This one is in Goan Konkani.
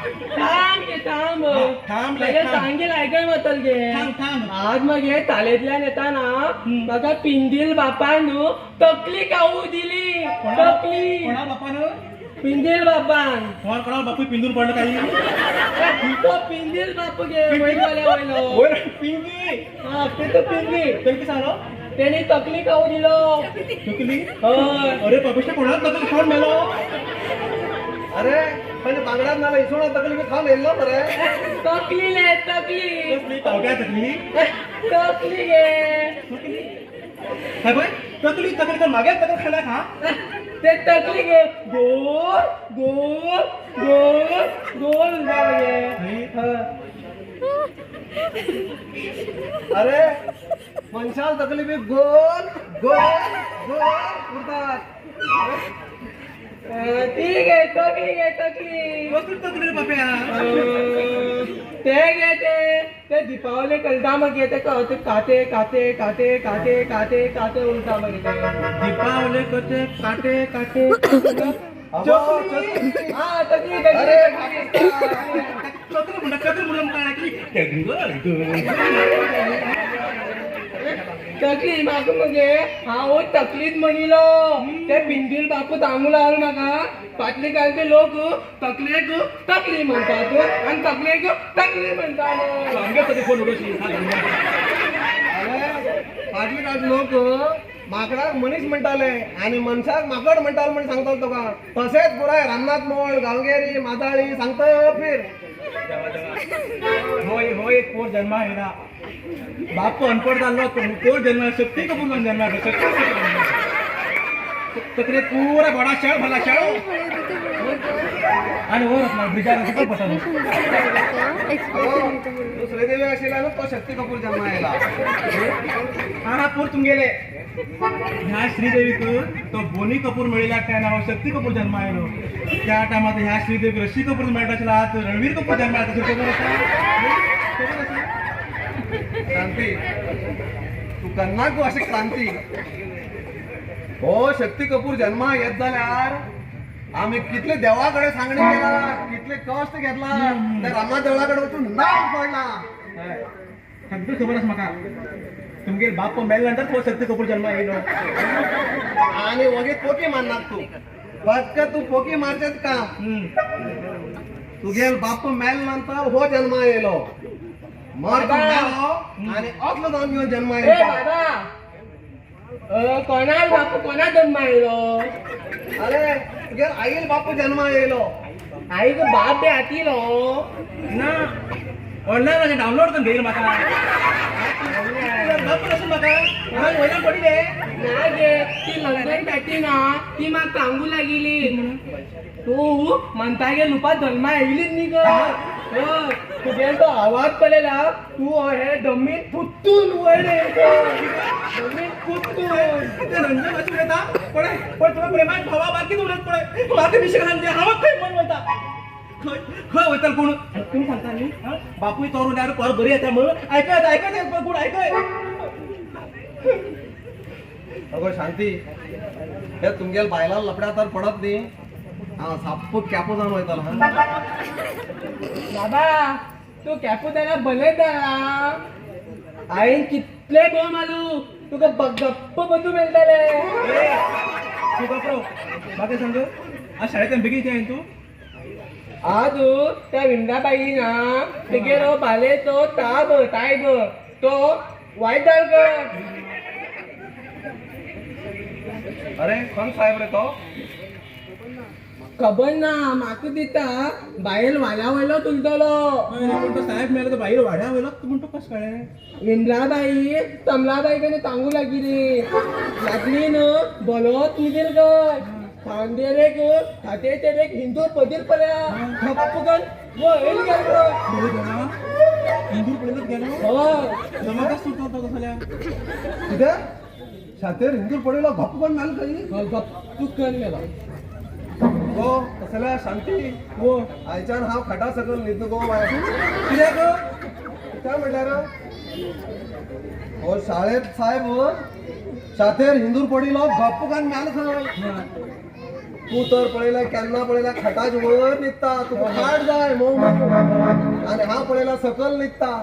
थांब गे थांब. थांब रे, मागे थांब. सांगेल आयकय वतल गे. थांब थांब. आज मगे तालेंतल्यान येताना म्हाका पिंदील बापान न्हू तकली खाऊ दिली. तकली. कोणा बापान? पिंदील बापान. कोणा कोणा बापूय पिंजून पडलं काही? तो पिंदील बापू गे, वयर वाल्या वयलो. वयर पिंजी. हा, ते तो पिंदी. तरी कितें सांगलो? तेणी तकली खाऊ दिलो. तकली? हय. अरे बाबूशा, कोणाक तकली खावन मेलो? अरे पहिले बांगड्यात ना इसवणा तकली बी खावन येयल्लो मरे. तकली ले, तकली. तकली पावट्या तकली. तकली गे. तकली काय पळय, तकली तकली तर मागे तकली खाला खा. ते तकली गे, गोल गोल गोल गोल गे. हय. अरे मनशाल तकली बी गोल गोल गोल उरतात. ती गे तकली गे, तकली. कसली तकली रे बाप्या? ते गे, ते ते दीपावली करता मगे ते ते काते काते काते काते काते काते उरता मगे ते. दीपावली कते काटे काटे. अबो, चकली. हा, तकली तकली. अरे तकली. तकली म्हणटा, तकली म्हणून काय की गोल गोल. तकली म्हाका मगे हांव तकलीत म्हणिलो. ते पिंदील बापू सांगू लागलो म्हाका, फाटले कालचे लोक तकलेक तकली म्हणटात आनी तकलेक तकली म्हणटात. आमगे तकली फोन उडोवची. अरे फाटले काळ लोक माकडाक मनीस म्हणटाले आनी मनशाक माकड म्हणटाले म्हण सांगतालो तुका. तशेंच पुराय रामनाथ मोळ, गांवगेरी, मादाळी सांगता फिर. होय होय, एक पोर जन्मा येना, बाप अनपड जाल्लो पोर जन्मा, शक्ती कपूर जन्मा, शक्ती तकले पुरा बडा शेळ भरला शेळ आणि वर आपला ब्रिजार असं बसलो. तू श्रीदेवी आशिल्ल्यानूच तो शक्ती कपूर जन्मा येयला. हा हा, पोर तुमगेले ह्या श्रीदेवीक तो बोनी कपूर मेळिल्ल्या काय नाव शक्ती कपूर जन्मा आयलो. त्या टायमार ह्या श्रीदेवीक ऋषी कपूर मेळटा आशिल्लो, आज रणवीर कपूर जन्मा आयला, खबर आसा, खबर आसा. क्रांती, तू करना गो अशी क्रांती. हो शक्ती कपूर जन्मा येत जाल्यार आमी कितले देवा कडेन सांगणी केला, कितले कश्ट घेतला, त्या रामा देवळा कडेन वचून नाम पडला. हय. सगळं खबर आसा म्हाका. तुमगेर बाप मेल्या नंतर तो शक्ती कपूर जन्मा येयलो. आणि वगीत पोकी मारनात तू, फक्त तू पोकी मारचेच काम. तुगेल बाप मेल नंतर हो जन्मा येयलो, मर तू मेलो आणि असलो जावन घेवन जन्मा ए येयलो. बाबा, कोणाल बापू कोणा जन्मा येयलो? अरे तुगेल आईल बापू जन्मा येयलो. आईक बाप बी आतिलो? ना, ऑनलायन अशें डावनलोड करून घेयल म्हाका. बाप अशें म्हाका हांव वयल्यान पडिल्ले. ना गे, ती लंडन बॅटी ना, ती म्हाका सांगू लागिली, तूं म्हणटा गे लुपा जन्मा येयलीच न्ही ग. हय, तुगेलो तो आवाज पळयला तूं हे जमीन फुत्तून वयर जमीन फुत्तून. ते रंजन अशें उलयता पळय पळय, तुका प्रेमान भावा बाकी उलयत पळय, म्हाका मिशें घालून हांव खंय मन वयता, खंय खंय वयतालो कोण तुमी सांगता न्ही. आं? बापूय तोरून यार पोर बरी येता म्हणून आयकत आयकत कोण आयकय. अगो शांती, हे तुमगेल बायलां लफड्या तर पडत न्ही, हांव साप्प कॅपो जावन वयतलो हा. बाबा, तूं कॅपो जाल्यार भले जाला, हांवें कितले बोव मालू तुका, गप्प बदू मेळटले. तूं गप्प, म्हाका सांग, आज शाळेंतल्यान बेगीन येता तूं? आज त्या विंदाबाई ना, तेगेलो बालेचो ताब तायब तो वायट जाल ग. अरे कोण साहेब रे तो? खबर ना म्हाका, दिता बायल वाल्या वयलो तुलतलो. पूण तो साहेब मेलो तो भायर वाड्या वयलो तूं म्हणटा, कशें कळ्ळें? विमलाबाई कमलाबाई कडेन सांगू लागिली, लागली न्हू बोलोत निगेल गय खांदेरेक खाते तेरेक हिंदू पदीर पळया गप्प वयल गेल गय. बरें गेलो, हिंदूर पडयलोच गेलो. हय. जमातच सुटतो तो जाल्यार. कितें, शातेर हिंदूर पडिल्लो गप्प कोण मेलो खंय? गप्प करून गेलो. गो तसल्या शांती. हो. आयच्यान हांव खाटा सकयल न्हिदना गो बाय. कित्याक? काय म्हणल्यार हो शाळेत साहेब शातेर हिंदूर पडिल्लो गप्प कान मेलो खंय. तू तर पळयला केन्ना पळयला खाटाच वयर न्हिदता, तुका खाट जाय मोव मोव, आनी हांव पळयला सकल न्हिदता.